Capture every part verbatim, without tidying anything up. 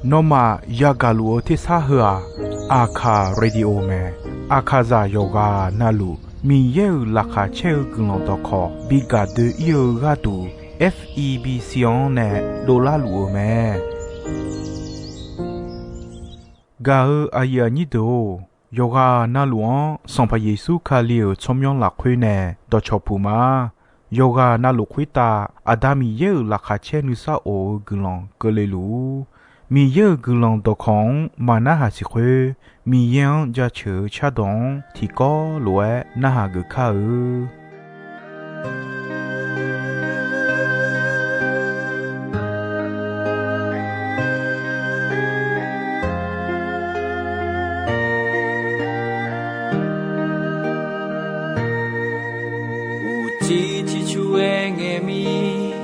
Nawmaf yagaq luf-eu tersar heu-aq, Aqkaq radio mae. Aqkaqzaq yawqghaq navluf Miqyaer-euq laqkhaq caer-eu guiqlanq dawqkawq bi gaq doe-ir-eu gharduq, F E B C-anr nae dovlar luf-eu mae. Gaq-eu aqyuif aqnyir deuq-or, yawqghaq navluf-anr Sanqpaq Yeqsur Kali-euq tsawrmyanr lafkhoer nae dawqcawq puq ma. Yawqghaq navluf khoertav Aqda Miqyaer-euq laqkhaq caer nuisar of-eu guiqlanq keuvle luf-ur. Miqyaer-euq guiqlanq dawqkawq-anr maq narhaq siq khoer, Miqyaer-anr jaceuq-eu cardawq-anr tiqkawv lof-aer narhaq geuf kar-eu. Uqcif ciqcur-aer ngae mir,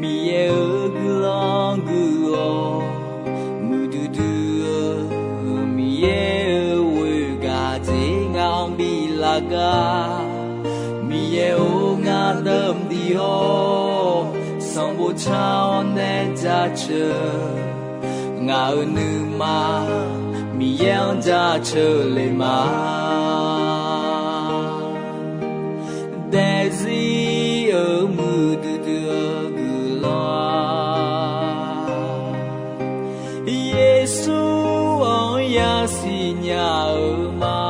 Miqyaer-euq guiqlanq guiq-awr, muiqdui dui-eu Miqyaer-euq ghoer gaq dzer ngaq-anr bi lar gar. Miqyaer-or, ngar deuq mqdiq-awr, sanqbof car-awr nae jaceuq. Ngaq-euq nuima Miqyaer-anr jaceuq le ma. Daefzir-euq muiqdui dui-eu guiqlanq-a, Yeqsur-anr yasiq nya-eu ma.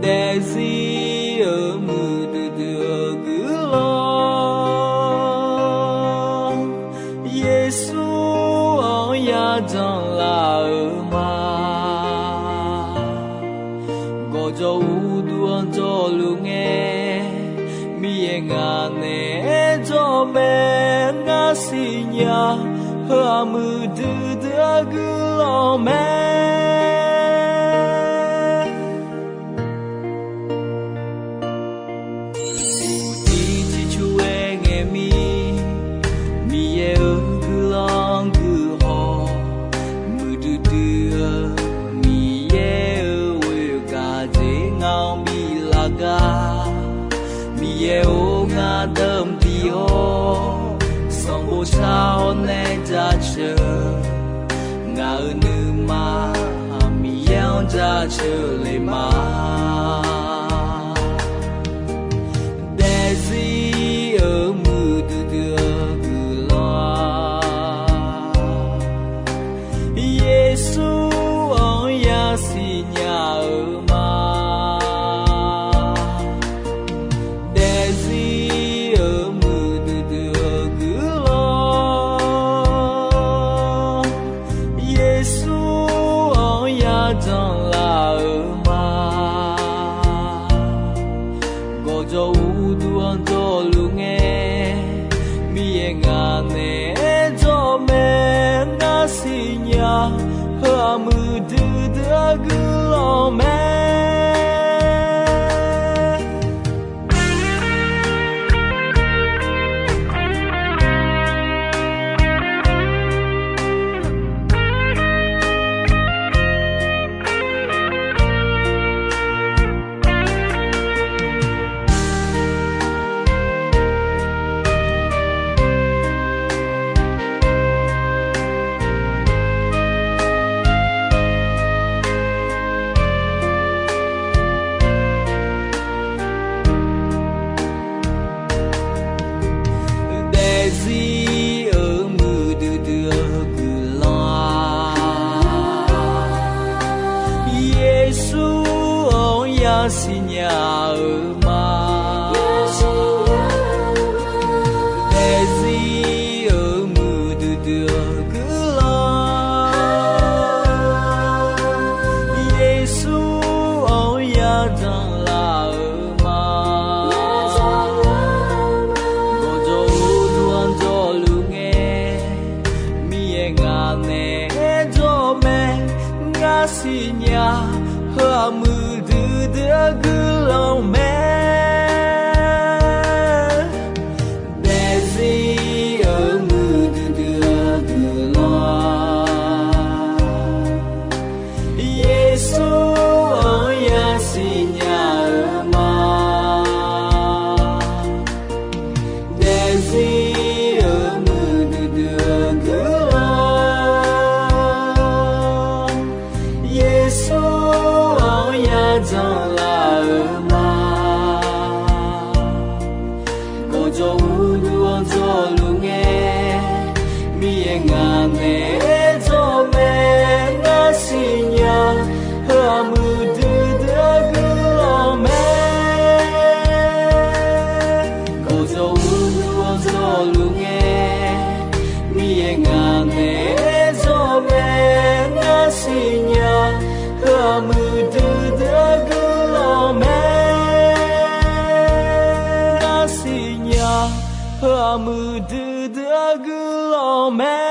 Daefzir-euq muiqdui dui-eu guiqlanq, Yeqsur-anr yajan laf-eu ma. Gawqjawq uqduq-anr jawrluf ngae, Miqyaer ngaq naeq-aer jawr mae. Ngar siqnya, heu-aq muiqdui dui-eu guiqlanq mae. Uqcif ciqcur-aer ngae mir, Miqyaer-euq guiqlanq guiq-awr, muiqdui dui-eu Miqyaer-euq ghoer gaq dzer ngaq-anr bi lar gar. Miqyaer-or, ngar deuq mqdiq-awr, sanqbof car-awr nae jaceuq. Ngaq-euq nuima Miqyaer-anr jaceuq le ma. Daefzir-euq muiqdui dui-eu guiqlanq-a, Yeqsur-anr yasiq nya-eu ma. Daefzir-euq muiqdui dui-eu guiqlanq, Yeqsur-anr yajan laf-eu ma. Gawqjawq uqduq-anr jawrluf ngae, Miqyaer ngaq naeq-aer jawr mae. Ngar siqnya, heu-aq muiqdui dui-eu guiqlanq mae. Daefzir-euq muiqdui dui-eu guiqlanq-a, Yeqsur-anr yasiq nya-eu ma. Daefzir-euq muiqdui dui-eu guiqlanq, Yeqsur-anr yajan laf-eu ma. Gawqjawq uqduq-anr jawrluf ngae, Miqyaer ngaq naeq-aer jawr mae. Ngar siqnya, heu-aq muiqdui dui-eu guiqlanq Jawr-eu nuiv-anr jawrluf ngae, Miqyaer ngaq naeq-aer jawr mae. Ngar siqnya, heu-aq muiqdui dui-eu guiqlanq mae. Gawqjawq-eu nuiv-anr jawrluf ngae, Miqyaer ngaq naeq-aer jawr mae. Ngar siqnya, heu-aq muiqdui dui-eu guiqlanq mae. Ngar siqnya, heu-aq muiqdui dui-eu guiqlanq mae.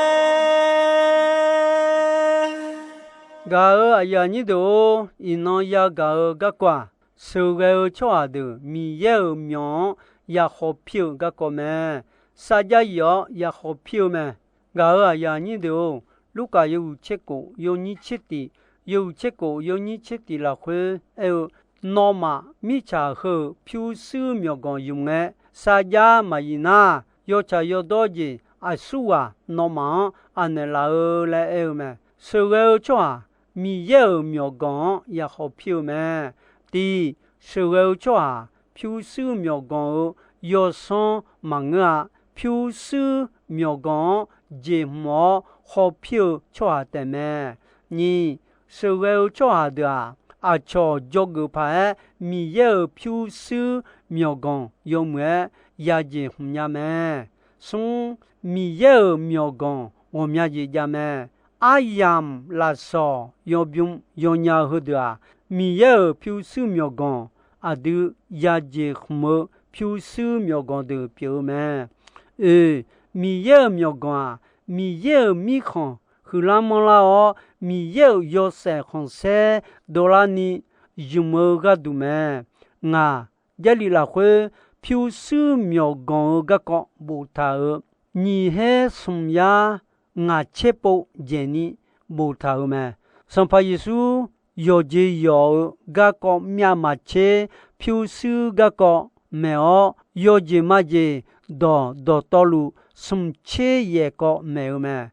Gaq-eu aqyuif aqnyir deuq-or, iqnan yagaq-eu garkawv-aq, sheuqghae-eu tsawrhaq deuq Miqyaer-euq myawq-anr yakhawf pir-eu garkawv mae. Sarjax yif-awr yakhawf pir-eu mae. Gaq-eu aqyuif aqnyir deuq-or, Lurkaf yawhuiq tser kof yawnyir tser tif, yawhuiq tser kof yawnyir tser tif lafkhoer aer-eu, nawmaf mirtsaq heu-euq pyurshuir myawqganq ymq ngae, sarjax maqyif nar, yawtsaq yawdawr jeq aqsurghaq nawmaf-anr aqnaeq laf-eu laer aer-eu mae. Sheuqghae-eu tsawrhaq Miqyaer-euq myawqganq-anr yakhawf pir-eu mae. Tiq, sheuqghae-eu tsawrhaq pyurshuir myawqganq-eu yawsanr maqngeur-a. Pyurshuir myawqganq-anr jeqhmq-awr khawf pir-eu tsawrhaq taef mae. Nyiq, sheuqghae-eu tsawrhaq deuq-aq, aqcawq dzawgeuf paq-aer Miqyaer-euq pyurshuir myawqganq yawmuiq-aer yajeq hmq nya mae. Smr, Miqyaer-euq myawqganq ghawqmya jeq jav mae. Aryamq lafsawq yawbym yawnya heudeuq-aq, Miqyaer-euq pyurshuir myawqganq aqdui yajeq hmq-eu pyurshuir myawqganq deuq pyeuf-eu mae. Oeq, Miqyaer-euq myawqganq-aq, Miqyaer-euq mirkhanq huiqlar manrlar-awr, Miqyaer-euq yawshaef khanqsaer dovlarni ymq-eu gharduq mae. Ngaq, Jarlif lafkhoer pyurshuir myawqganq-eu garkawv boftaq-euq, nyiq her smq yar ngaq tser pov dzaeqni boftaq-euq mae. Sanqpaq Yeqsur yawqjeq yawq-eu garkawv myavmaqtser pyurshuir garkawv maeq-awr, yawjeq majeq dawq dawqtawvluf smq tser yaef kawv maeq-eu mae.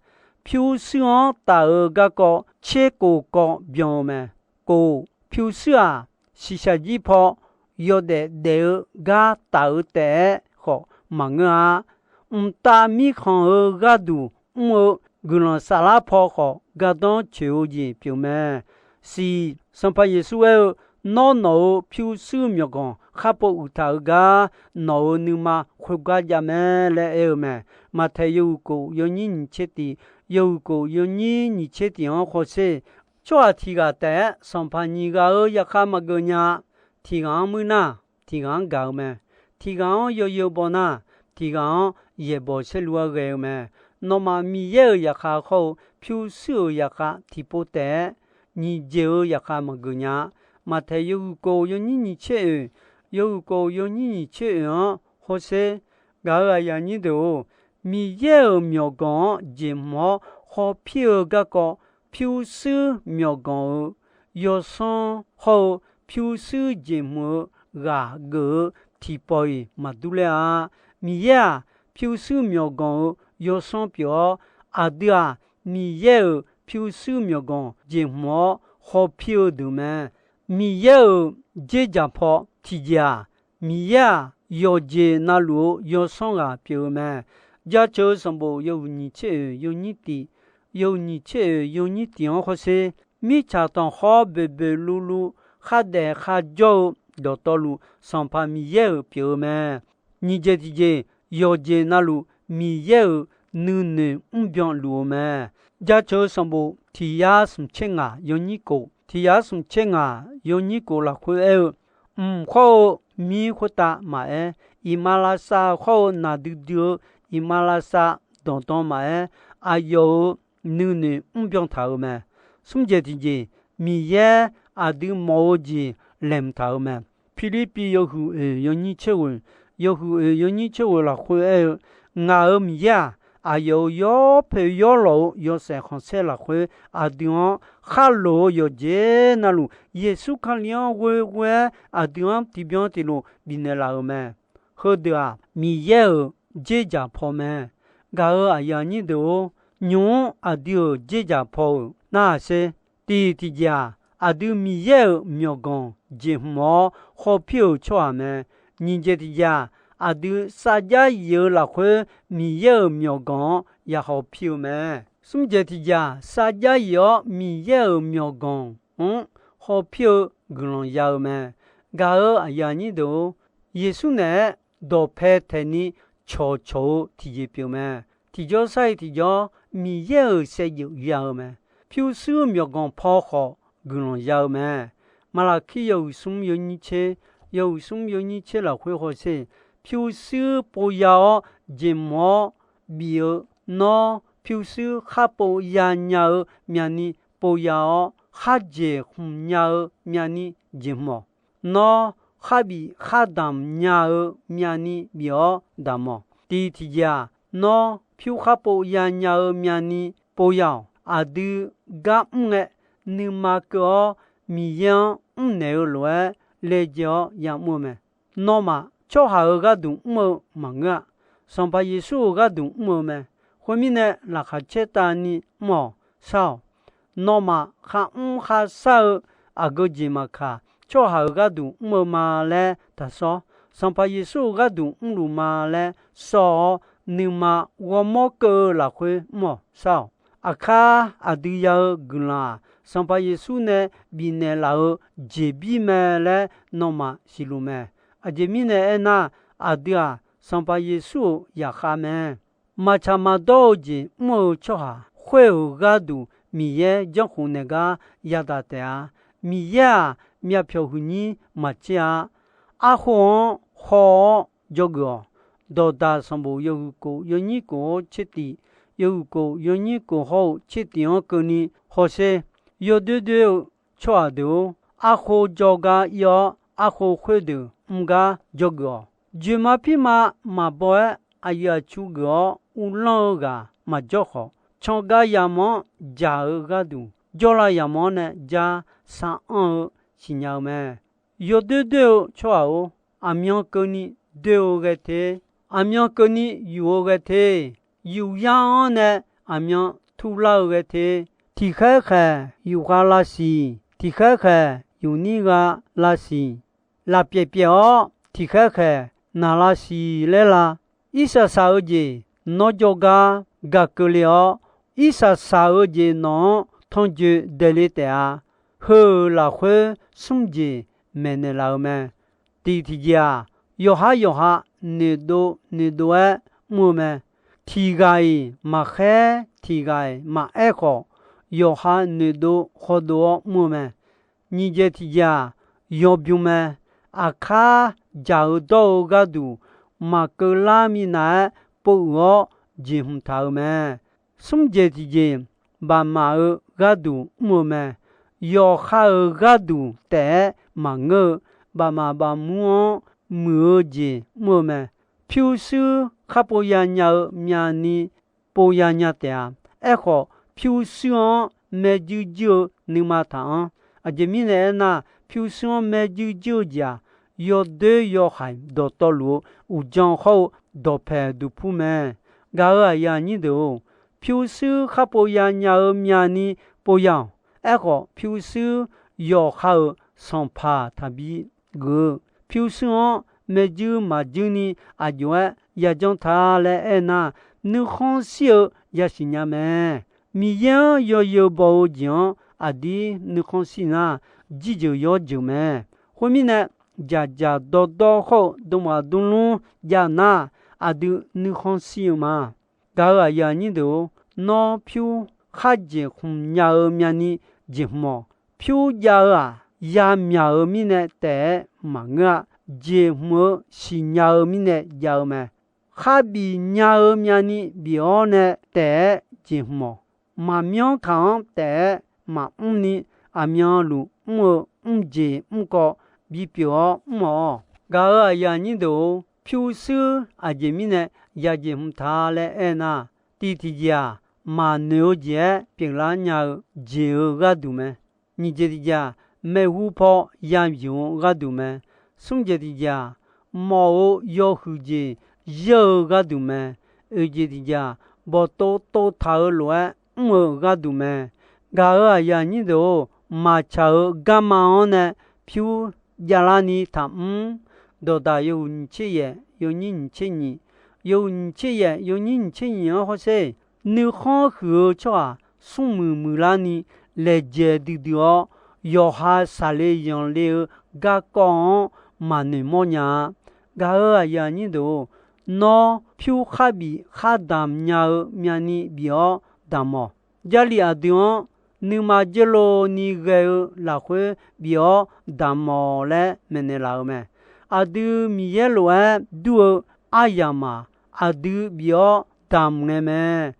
Pyurshuir-anr taf-eu garkawv tser kof kawv byan-eu mae. Kof, pyurshuir-aq, shiqshaq jir paw yawdaef daef-eu gar taf-eu taef-aer khawf maqngeur-a. Mqtav mirkhanq-eu gharduq mr-eu guiqlanq saflar paw khawf gardanr coeq-eu jeq pyeuf mae. Siq, Sanqpaq Yeqsur aer-eu, Nawr nawq-euq pyurshuir myawqganq kharpov uiqtaq-eu gar, nawq-euq nuima khoergar jav mae laer aer-eu mae. Maqtaeq yawhuiq kof yawnyir nyiq tser tif, yawhuiq kof yawnyir nyiq tser tif-anr hawsher. Tsawrhaq tiq ghaq taef-aer sanqpaq nyiq ghaq-euq zaqkhav maqgeuf nya-a. Tiq ghaq-anr muir nar, tiq ghaq-anr gaq-eu mae. Tiq ghaq-anr yawzeu baw nar, tiq ghaq-anr yaeqbawq saerlu-aer ghae-eu mae. Nawmaf Miqyaer-euq zaqkhav hawr-eu pyurshuir-euq zaqkhav tiqpov taef-aer nyiq jeq-euq zaqkhav maqgeuf nya-a. Maqtaeq yawhuiq kof yawnyir nyiq tser oeq, yawhuiq kof yawnyir nyiq tser oeq-anr hawsher. Gaq-euq aqyuif aqnyir deuq-or, Miqyaer-euq myawqganq-anr jeqhmq-awr hawpir-eu garkawv, pyurshuir myawqganq-euq yawsanr hawr-eu pyurshuir jeqhmq-eu ghaq geuf-eu tiqpawf-iq maqdur ler-a. Miqyaer-aq, pyurshuir myawqganq-euq yawsanr pyeuf-awr, aqdui-aq, Miqyaer-euq pyurshuir myawqganq jeqhmq-awr hawpir-eu deuq mae. Miqyaer-euq dzerdzaq paw tiqjeq-aq, Miqyaer-aq, yawqjeq navluf-eu yawsanr ghaq pyeuf-eu mae. Jaceuq-eu sanqbof yawhuiq nyiq tser oeq yawnyir tif, yawhuiq nyiq tser oeq yawnyir tif-anr hawsher. Mirtsaq tanqkhawr boeqboeq luvluv khardaef kharjawr-eu dawqtawvluf, Sanqpaq Miqyaer-euq pyeuf-eu mae. Nyiq jeq tiqjeq, yawqjeq navluf Miqyaer-euq nuinoeq mrbyan luf-eu mae. Jaceuq-eu sanqbof tiq yar smq tser ngaq yawnyir kof, tiq yar smq tser ngaq yawnyir kof lafkhoer aer-eu, mq khawr-eu mir khoertav maqaer, iqmalavshav khawr-eu naqdui dui-eu iqmalavshav danqdan maqaer, aqyawf-euq nuinoeq mrbyan taq-euq mae. Smr jeq tiqjeq, Miqyaer aqdui mawf-eu jeq laeqhmq taq-euq mae. Pirlirpiv yawhuiq oeq yawnyir tser ghoeq, yawhuiq oeq yawnyir tser ghoeq lafkhoer aer-eu, Ngaq-euq Miqyaer-aq, aqyawf-euq yawpoeq yawlawq-eu yawshaef khanqsaer lafkhoer aqdui-anr khar loq-eu yawqjeq navluf, Yeqsur Kali-anr ghoeghoe-aer aqdui-anr tiqbyan tiqlof bifnaeq laf-euq mae. Heudeuq-aq, Miqyaer-euq dzerdzaq paw mae. Gaq-euq aqyuif aqnyir deuq-or, nymq-mr aqdui-euq dzerdzaq paw-euq narhaq sher. Tiq tiqjeq-aq, aqdui Miqyaer-euq myawqganq jeqhmq-awr hawpir-euq tsawrhaq mae. Nyiq jeq tiqjeq-aq, aqdui sarjax yif-eu lafkhoer Miqyaer-euq myawqganq-anr ya hawpir-eu mae. Smr jeq tiq jeq-aq, sarjax yif-awr Miqyaer-euq myawqganq-anr hawpir-eu guiqlanq ya-eu mae. Gaq-euq aqyuif aqnyir deuq-or, Yeqsur naeq-aer dawqpae taeqni cawqcawq-eu tiqjeq pyeuf mae. Tiqjawr sar-iq tiqjawr Miqyaer-euq saevdzeuf ya-eu mae. Pyurshuir myawqganq paw khawf guiqlanq ya-eu mae. Maqlaqkir yawhuiq smr yawnyir tser, yawhuiq smr yawnyir tser lafkhoer hawsher, pyurshuir pov ya-awr jeqhmq-awr bif-eu, nawr pyurshuir khar pov ya nya-eu myavni pov ya-awr, kharjeq khmq nya-eu myavni jeqhmq-awq. Nawr kharbif khardamq nya-eu myavni bif-awr damq-awq. Tiq tiqjeq-aq, nawr pyur khar pov ya nya-eu myavni pov ya-awq. Aqdui gar mr ngae, nuima keuv-awr Miqyaer-anr mrnaeq-eu lof-aer laejae-awr yamr-eu mae. Nawmaf tsawrhaq-euq gharduq mr-eu maqngeur-a. Sanqpaq Yeqsur-euq gharduq mr-eu mae. Khoermirnae, laqkhaq caertavni mr-awq, shar-awq. Nawmaf kharmr kharshar-eu aqgeu jeq maqkaq, tsawrhaq-euq gharduq mr-eu ma laer taqsawr. Sanqpaq Yeqsur-euq gharduq mrluf ma laer sawr-awr, nuima ghawrmawr keuv-eu lafkhoer mr-awq, shar-awq. Aqkar aqdui ya-eu guiqlanq-aq, Sanqpaq Yeqsur nae bifnaeq laf-eu jeqbir mae laer nawmaf siqluf mae. Aqjeq mirnae aernar, aqdui-aq, Sanqpaq Yeqsur-euq zaqkhav mae. Maqtsaq maqdawr-eu jeq mr-eu tsawrhaq khoer-euq gharduq Miqyaer janrkhof naeq gar yadaq taef-a. Miqyaer-aq, myavpyawq huiqnyir maqtser-a. Arkhof-anr haw-awr dzawgeuf-awq. Dawqdaq sanqbof yawhuiq kof yawnyir kof-awr tser tif, yawhuiq kof yawnyir kof hawr-eu tser tif-anr keuvni hawsher. Yawdoer doer-eu tsawrhaq deuq-or, arkhof jawrgar ir-awr, arkhof khoerdeuq mr gar dzawgeuf-awq. Joeqma pirma maqbaw-aer aqyuif aqtsu geuf-awr uvlanr-eu ghaq maqjawr khawf, cangav yamq-anr jaq-eu gharduq, jawrlav yamq-anr nae jar sar-anr-eu siqnya-eu mae. Yawdoer doer-eu tsawrhaq-or, aqmyan keuvni doer-eu ghae te. Aqmyan keuvni yuf-eu ghae te. Yuf yar-anr nae aqmyan turlar-eu ghae te. Tiqkhaer khaeq yufkhav lavsiq, tiqkhaer khaeq yufnir gha lavsiq. Lafpyaeq pyaeq-awr tiqkhaer khaeq naq lavsiq laer la. Irsaq saq-eu jeq nawr jawrgar gaq keuvle-awr, irsaq saq-eu jeq nawq-anr tanrjoe daeqle taef-a. Heu-euq lafkhoer smr jeq maeqnaeq laf-eu mae. Tiq tiqjeq-aq, yawqhar yawqha noeqdov noeqdov-aer mr-eu mae. Tiq ghaq-iq maqkhaer, tiq ghaq-iq maqaer khawf, yawqha noeqdov hawdov-awr mr-eu mae. Nyiq jeq tiqjeq-aq, yawbymr mae. Aqkar jaq-eu dawr-eu gharduq maqkeuv lar minav-aer pov uiq-awr jeqhmq taq-eu mae. Smr jeq tiqjeq, baqmaf-euq gharduq mr-eu mae. Yawqha-euq gharduq taef-aer maqngeur-eu, baqmaf baqmur-anr muiq-eu jeq mr-eu mae. Pyurshuir khar pov ya nya-eu myavni pov ya nya taef-a. Aerkhawf, pyurshuir-anr maerjuir juir-eu nuima taq-anr. Aqjeq mirnae aernar, pyurshuir-anr maerjuir juir-eu jeq-aq, yawdoer yawhaiq dawqtawvluf-eu uqdzan hawr-eu dawqpaeq duqpur mae. Gaq-euq aqyuif aqnyir deuq-or, pyurshuir khar pov ya nya-eu myavni pov ya-awq. Aerkhawf, pyurshuir yawqha-euq sanqpaq taqbi geuf-eu, pyurshuir-anr maerjuir maqjuir ni aq jov-aer yajanr ta laer aernar, nuikhanr shir-eu yasiq nya mae. Miqyaer-anr yawzeu baw-eu jeq-anr aqdir nuikhanr shir nar, jirjeuq yawr jeuq mae. Khoermirnae, dzaqdzaq dawrdawr hawr-eu dmqhaq dmlmr jav nar, aqdui nuikhanr shir-eu ma. Gaq-euq aqyuif aqnyir deuq-or, nawr pyur kharjeq khmq nya-eu myavni jeqhmq-awq. Pyur jav-eu-aq, yamyaq-euq mirnae taef-aer maqngeur-a. Jeqhmq-eu siqnya-eu mirnae jav-eu mae. Kharbif nya-eu myavni bif-awr nae taef-aer jeqhmq-awq. Maqmyanr kaq-anr taef-aer maqmr ni, aqmyanluf mr-eu mrjeq mrkawv bipyeuf-awr mr-awq. Gaq-euq aqyuif aqnyir deuq-or, pyurshuir aqjeq mirnae yajeq hmq ta laer aernar, tiq tiqjeq-aq, maqnoeq-eu jeq-aer pyeuflar nya-eu jeq-euq gharduq mae. Nyiq jeq tiqjeq-aq, maeqhu paw yamq-eu gharduq mae. Smr jeq tiqjeq-aq, mawf-eu yawhuiq jeq zeur-eu gharduq mae. Oeq jeq tiqjeq-aq, bawqtov tovtaq-eu lof-aer mr-eu gharduq mae. Gaq-euq aqyuif aqnyir deuq-or, maqtsaq-euq garma-anr nae pyur javlarni taqmr. Dawqdaq yawhuiq nyiq tser yaef yawnyir nyiq tser nyiq, yawhuiq nyiq tser yaef yawnyir nyiq tser nyiq-anr hawsher, nuikhanr huiq-eu tsawrhaq smrmuiq muiqlarni laejae duidui-awr, yawqha saqle yanqle-eu garkawv-anr maqnoeq mawrnya-a. Gaq-euq aqyuif aqnyir deuq-or, nawr pyur kharbif khardamq nya-eu myavni bif-awr damq-awq. Jarlif aqdui-anr nuima jerlov ni ghae-eu lafkhoer bif-awr damq-awq laer maeqnaeq laf-eu mae. Aqdui Miqyaer lof-aer dur-eu aryamq-aq, aqdui bif-awr damq ngae mae.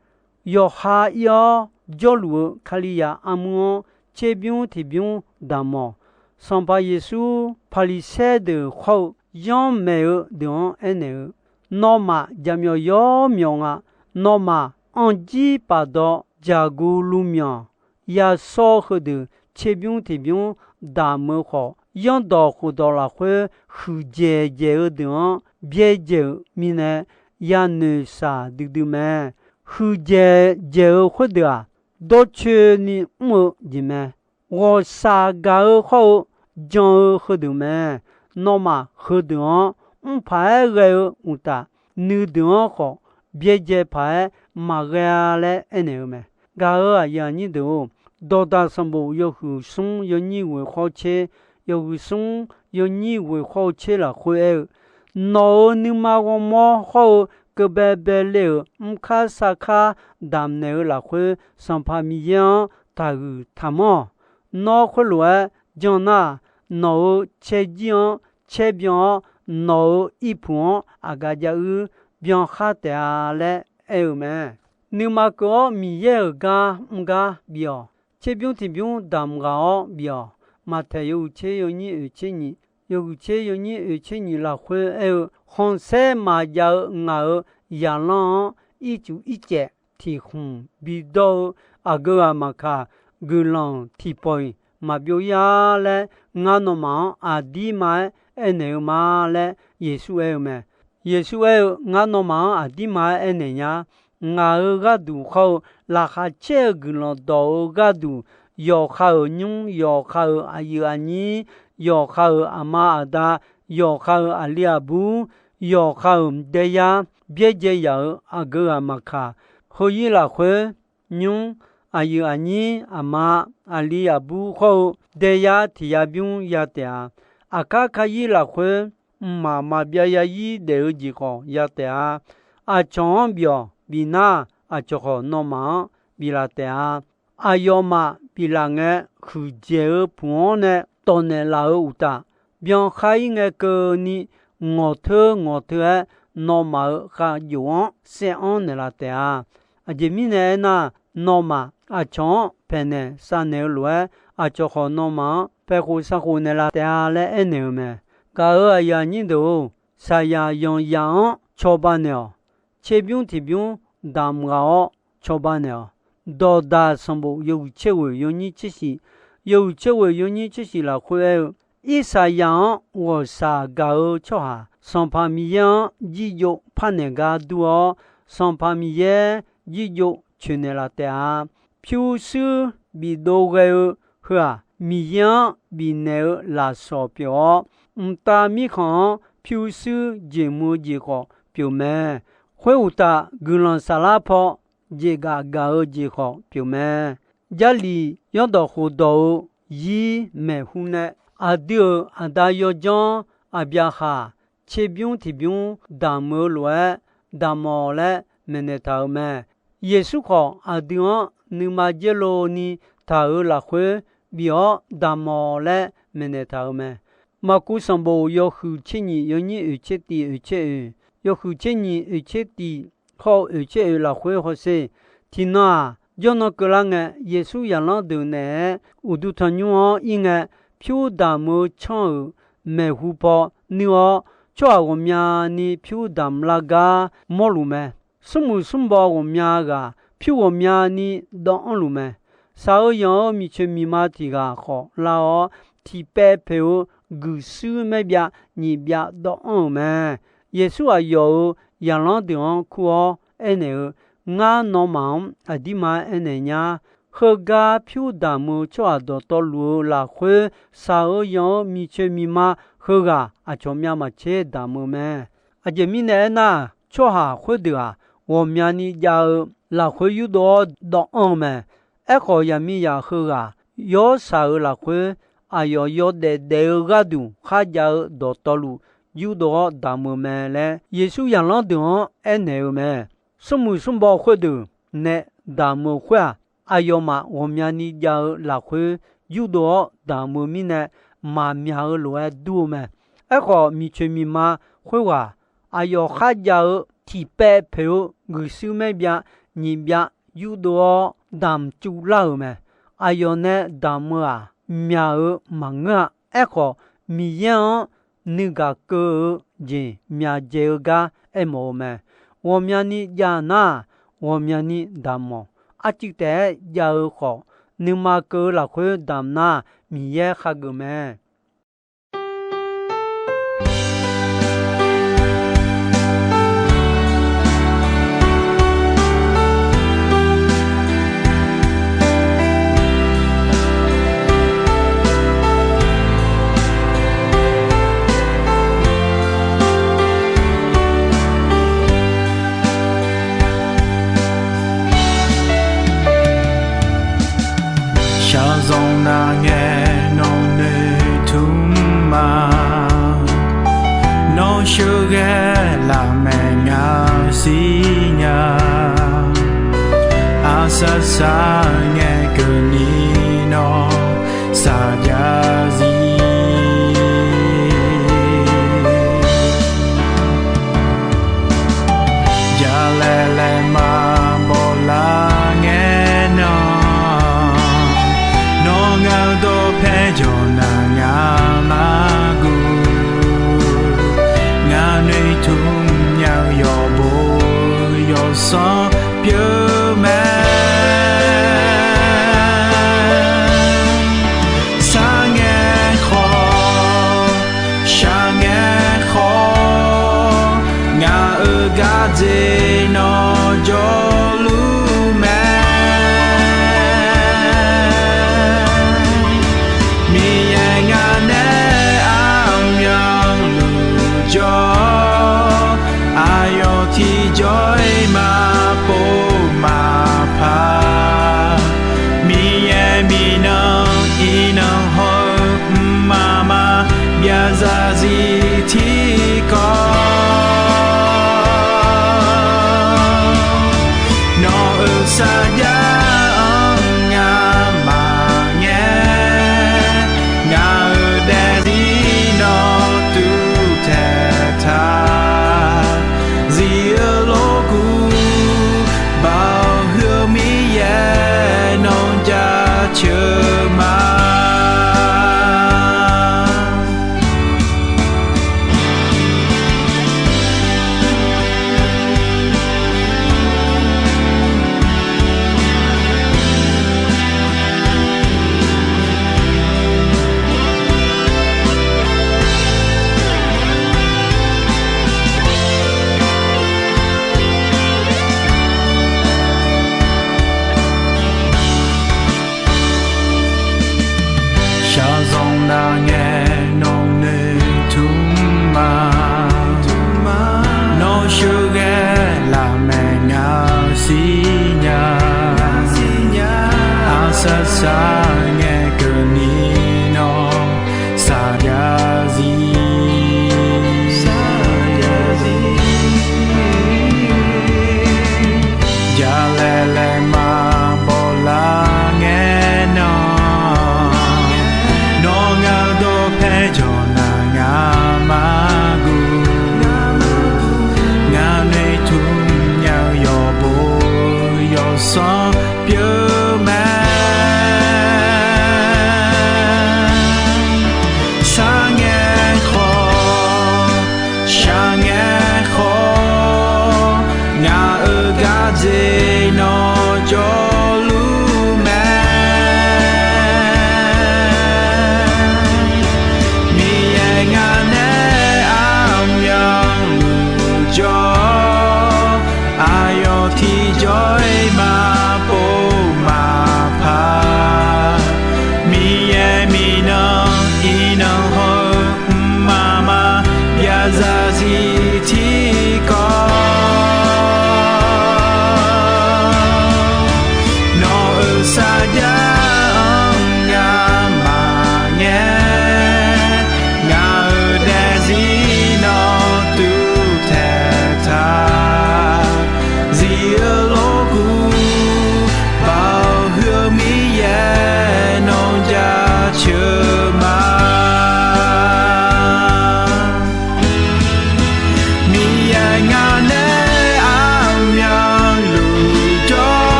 Yawqha ir-awr jawrluf-eu Kalizaq armur-anr tserbymr tiqbymr damq-awq. Sanqpaq Yeqsur Paqliqsaer deuq khawr-eu yanrmaeq-eu deuq-anr aernaeq-eu, Nawmaf jaqmyawf yawr myawf nga. Nawmaf anrjir pafdawv jaqguv luvmyanq yashawr heudeuq tserbymr tiqbymr damq-eu khawf, yanrdawq khofdawq lafkhoer huiqdzaeq dzaeq-eu deuq-anr byaerdzaeq-euq mirnae yanoeq shaq duidui mae. Huiqdzaeq dzaeq-eu khoerdeuq-aq, dawrcoeni mr-eu jeq mae. Ghawqshaq gaq-eu khawr-eu jan-eu heudeuq mae. Nawmaf heudeuq-anr mr paq-aer ghae-eu uqtaf, nuideuq-anr khawf byaerdzae paq-aer maqghae-a laer aernaeq-eu mae. Gaq-euq aqyuif aqnyir deuq-or, Dawqdaq sanqbof yawhuiq smr yawnyir ghoeq khawr tser, yawhuiq smr yawnyir ghoeq khawr-eu tser lafkhoer aer-eu, Nawq-euq nuima ghawrmawr khawr-eu keuv baebae le-euq mrkar sarkar damqnaeq-eu lafkhoer, Sanqpaq Miqyaer-anr taqhuiq taqmanr-awq. Nawr khoerlof-aer jan nar, nawq-euq caerjir-anr caerbyan-awr, nawq-euq irpuq-anr aqgaf jav uir byan khar taef-a laer aer-eu mae. Nuima keuv-awr Miqyaer-euq gar mr gar bif-awq. Tserbymr tiqbymr damq ghaq-awr bif-awq. Maqtaeq yawhuiq tser yawnyir oeq tser nyiq, yawhuiq tser yawnyir oeq tser nyiq lafkhoer aer-eu, khanqsaer maqjav-eu ngaq-euq zaqlanr-anr ircuf ircaev tiq khmq bidawr-eu aqgeu ghaq maqkaq, guiqlanq tiqpawf-iq maqbyov ir-a laer, ngar nawmaf-anr aqdirma-aer aernaeq-eu ma laer Yeqsur aer-eu mae. Yeqsur aer-eu, Ngar nawmaf-anr aqdirma-aer aernaeq nya. Ngaq-euq gharduq khawr-eu laqkhaq caer-eu guiqlanq dawq-eu gharduq, yawqha-euq nymr, yawqha-euq aqyuif aqnyir, yawqha-euq aqma aqda, yawqha-euq aqli aqbur, yawqha-euq daeyar byaerdzae yaf-euq aqgeu ghaq maqkaq, heu-ir lafkhoer nymr, aqyuif aqnyir, aqma, aqli aqbur khawr-eu daeyar tiq ya bymr ya taef-a. Aqkar kar-ir lafkhoer mqmaq maqbyav ya-ir daef-eu jeq khawf ya taef-a. Aqcawq-anr byawq bifnar, aqcawq khawf nawmaf-anr biflaf taef-a. Aqyawfmaf biflaf ngae, huiqdzaeq-eu puq-anr nae tawqnaeq laf-eu uqtaf, byan khar-ir ngae keuvni, ngawqteur ngawqteur-aer nawmaf-euq khavjof-anr saev-anr naeqlaf taef-a. Aqjeq mirnae aernar, nawmaf aqcawq-anr paeqnaeq shavnaeq-eu lof-aer, aqcawq khawf nawmaf-anr paeqkhof shavkhof naeqlaf taef-a laer aernaeq-eu mae. Gaq-euq aqyuif aqnyir deuq-or, saqyaq yanqyaf-anr cawba naeq-awq. Tserbymr tiqbymr damq ghaq-awr cawba naeq-awq. Dawqdaq sanqbof yawhuiq tser ghoeq yawnyir tser shif, yawhuiq tser ghoeq yawnyir tser shif lafkhoer aer-eu, Irsaqyaq-anr ghawqshaq gaq-eu tsawrhaq Sanqpaq Miqyaer-anr jirjov parnaeq gar dur-awr, Sanqpaq Miqyaer jirjov coeqnaeq laf taef-a. Pyurshuir bidov ghae-eu heu-aq, Miqyaer-anr bifnaeq-eu lafsawq pyeuf-awr, mqtav mirkhanq-anr pyurshuir jeqhmq-eu jeq khawf pyeuf mae. Khoeruqtaf, guiqlanq saflar paw jeqgaf gaq-eu jeq khawf pyeuf mae. Jarlif yanrdawq khofdawq-eu zir maeqhu nae, aqdui-euq aqda yawdzanr Aqbyaqhaq tserbymr tiqbymr damq-eu lof-aer damq-awq laer maeqnaeq taq-euq mae. Yeqsur khawf, aqdui-anr nuima dzeurlov ni taq-euq lafkhoer bif-awr damq-awq laer maeqnaeq taq-euq mae. Maqkuv sanqbof yawhuiq tser nyiq yawnyir oeq tser tiv oeq tser oeq, yawhuiq tser nyiq oeq tser tiv hawr-eu oeq tser oeq lafkhoer hawsher. Tiqnan-aq, jawrnan keuvlar ngae, Yeqsur zaqlanr deuq naeq-aer uqduq tanqnymr-anr ir ngae, pyur damq-eu tsanr-euq maeqhu paw nuir-awr, tsawrhaq ghawqmyani pyur damq lar gar mawrluf mae. Smrmuiq smrbaw ghawqmya ghaq pyur ghawqmyani dawv anrluf mae. Shaq-eu yanq-eu miqcoeq miqma tiq ghaq khawf lar-awr, tiqpaev poeq-eu guiqshuir maer byav nyiq byav dawv anr-euq mae. Yeqsur aqyawf-euq zaqlanr deuq-anr kur-awr aernaeq-eu, Ngar nawmaf-anr aqdirma aernaeq nya. Heugar pyur damq-eu tsawrhaq dawqtawvluf-eu lafkhoer, shaq-eu yanq-eu miqcoeq miqma heughaq aqcawq myav maqtser damq-eu mae. Aqjeq mirnae aernar, tsawrhaq khoerdeuq-aq, ghawqmyani jav-eu lafkhoer yurdov-awr dawv anr-eu mae. Aerkhawf, zaqmiqzaq heughaq yawshaq-euq lafkhoer, aqyawf yawdaef daef-eu gharduq kharjav-eu dawqtawvluf, yurdov-awr damq-eu mae laer, Yeqsur zaqlanr deuq-anr aernaeq-eu mae. Smrmuiq smrbaw khoerdeuq nae damq-eu khoer-aq, aqyawfmaf ghawqmyani jav-eu lafkhoer yurdov-awr damq-eu mirnae, maqmyaq-eu lof-aer dur-eu mae. Aerkhawf, miqcoeq miqma khoerghaq aqyawf kharjav-eu tiqpaev poeq-eu guiqshuir maer byav nyiq byav yurdov-awr damq cuvlar-euq mae. Aqyawf nae damq-eu-aq, myaq-euq maqngeur-a. Aerkhawf, Miqyaer-anr nuigaq keuv-eu jeq myaqdzaeq-eu gar aermawf-eu mae. Ghawqmyani jav nar-aq, ghawqmyani damq-awq. Arcuiv taef-aer jav-eu khawf, nuima keuv-eu lafkhoer damq nar, Miqyaer khageuf mae. Shaqzanq nar ngae nawq noeqtmq ma, nawr sheuqghae lafmaeq ngaq siqnya. Aqsaq saq ngae keuvni nawr saqjav zir. Jalaeq laeqma bawlar ngae nan, nawr ngaq-eu dawqpae jawq nar ngaq lar guq. Ngaq noeqtmq nya-eu yawqbo yawsanr pyeuf mae. Sar ngae khawf, shaq ngae khawf, ngaq-euq gardzer nawr jawrluf mae. Miqyaer ngaq nae armyanluf jawr-awr, aqyawf tiqjawr-iq maqpov maqpar. Miqyaer miqnan iqnan haw-eu mqmaq maqbyav zarzir tiqkawv.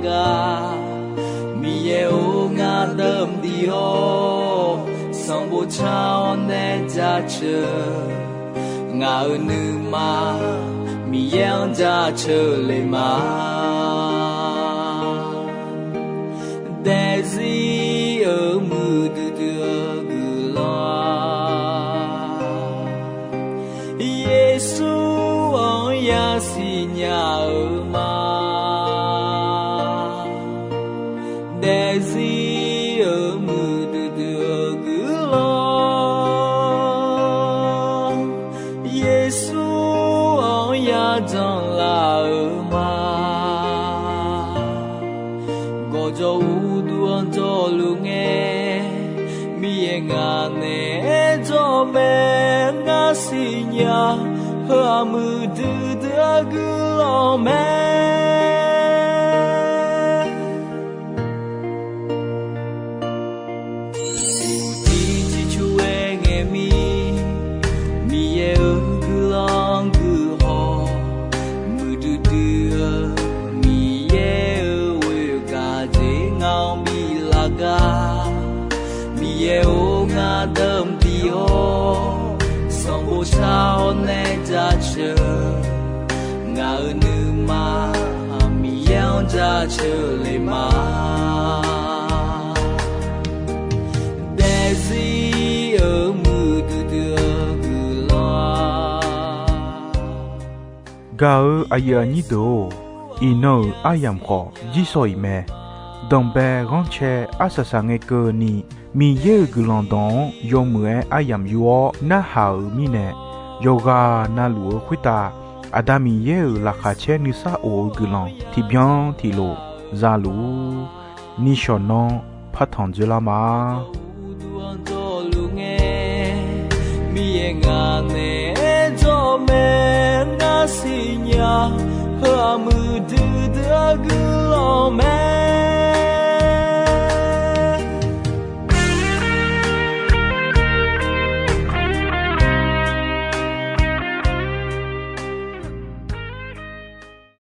gar, Miqyaer-or, ngar dawr mqdiq-awr, sanqbof car-awr nae jaceuq, ngaq-euq nuima Miqyaer-anr jaceuq le ma. Daefzir-euq muiqdui dui-eu guiqlanq-aq, Yeqsur-anr yasiq nya-eu ma. Daefzir-euq muiqdui dui-eu guiqlanq, Yeqsur-anr yajanq laf-eu ma. Gawqjawq uqduq-anr jawrluf ngae, Miqyaer ngaq naeq-aer jawr mae. Ngar siqnya, heu-aq muiqdui dui-eu guiqlanq mae. Uqcif ciqcur-aer ngaeq mir, Miqyaer-euq guiqlanq guiqhaw, muiqdui dui-eu Miqyaer-euq ghoer-eu gaq jeq ngaq-anr biflaf gar, Miqyaer-or, ngar dawr mqdiq-awr, sanqbof car-awr nae jaceuq, ngaq-euq nuima Miqyaer-anr jaceuq le ma. Daefzir-euq muiqdui dui-eu guiqlanq. Gaq-eu aqyuif aqnyir deuq-or, iqnan-euq aryamq khawf jirshaw-iq mae. Danqbae ghanrcae arsaq saq ngae keuvni, Miqyaer-euq guiqlanq dawq-anr yawmuiq-aer aryamq yur-awr narhaq-euq mirnae, yawqghaq navluf-eu khoertav Aqda Miqyaer-euq laqkhaq caer nuisar of-eu guiqlanq tiqbyan tiqlof zaluf-ur. Nishawq nanr partanq dzoerlar ma. Miqyaer ngaq naeq-aer jawr mae. Ngar siqnya, heu-aq muiqdui dui-eu guiqlanq mae.